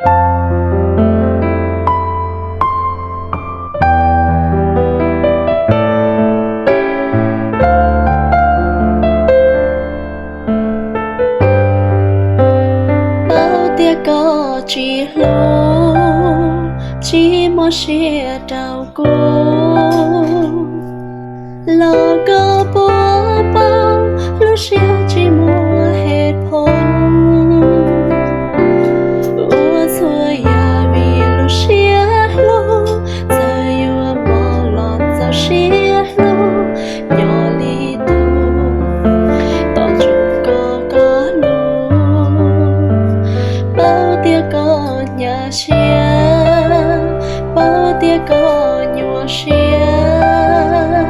Paub tias koj tsis hlub, tsis muaj siab rau kuv, los koj puas paub lub siab tsis muaj hej phoom. Ua txhua yam vim lub siab hlub, txawm yuav mob los txaus siab hlub, nyob li tus tos ntsoov koj koj hnub. Paub tias koj hnyav siab, paub tias koj nyuaj siab,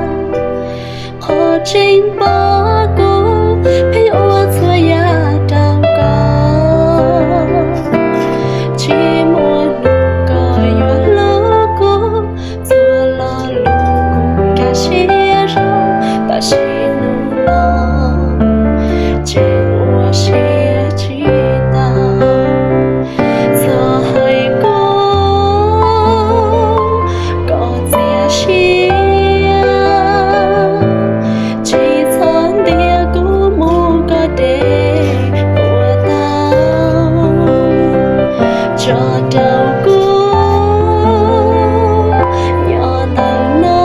qhov tseeb pom kuv pheej ua txhua yam rau koj, tsis muaj hnub koj yuav hlub kuv, txhua lo lus kuv nkag siab zoo, tab sis hnub no tseem ua siab tsis tau. Txhob hais kuv kom txias siab, tsis txhob ntiab kuv mus koj deb puas tau. Tso rau kuv nyob ntawm no,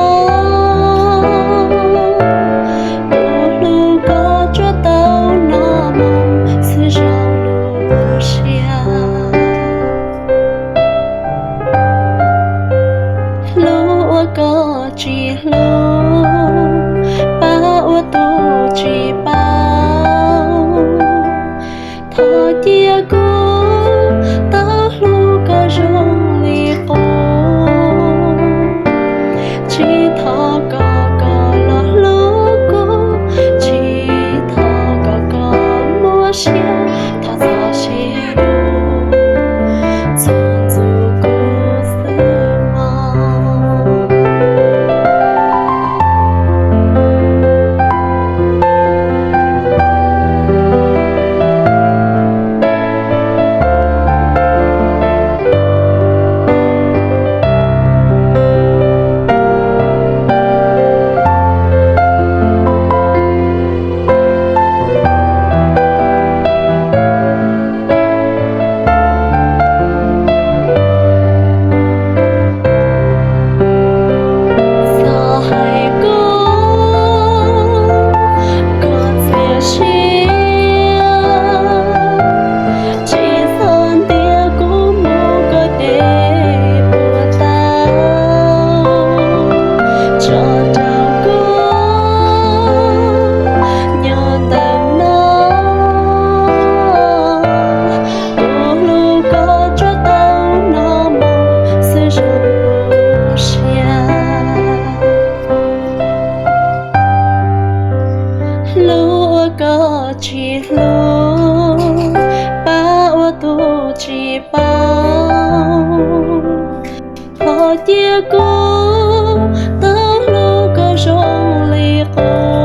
kuv hlub koj tsuas tau no mus xwb zoo lub siab. Hlub uas koj tsis hlub, pab ua tus tsis paub. Thov cia kuv tau hlub koj zoo li qub. Tsis thov kom koj los hlub kuv, tsis thov kom koj muaj siab, thov txog sib nrug txog ntxub kuv xwb mog. Txhob hais kuv kom txias siab, tsis txhob ntiab kuv mus koj deb puas tau. Tso rau kuv nyob ntawm no, kuv hlub koj tsuas tau no mus xwb zoo lub siab. Hlub uas koj tsis hlub, pab ua tus tsis paub. Thov cia kuv tau hlub koj zoo li qub.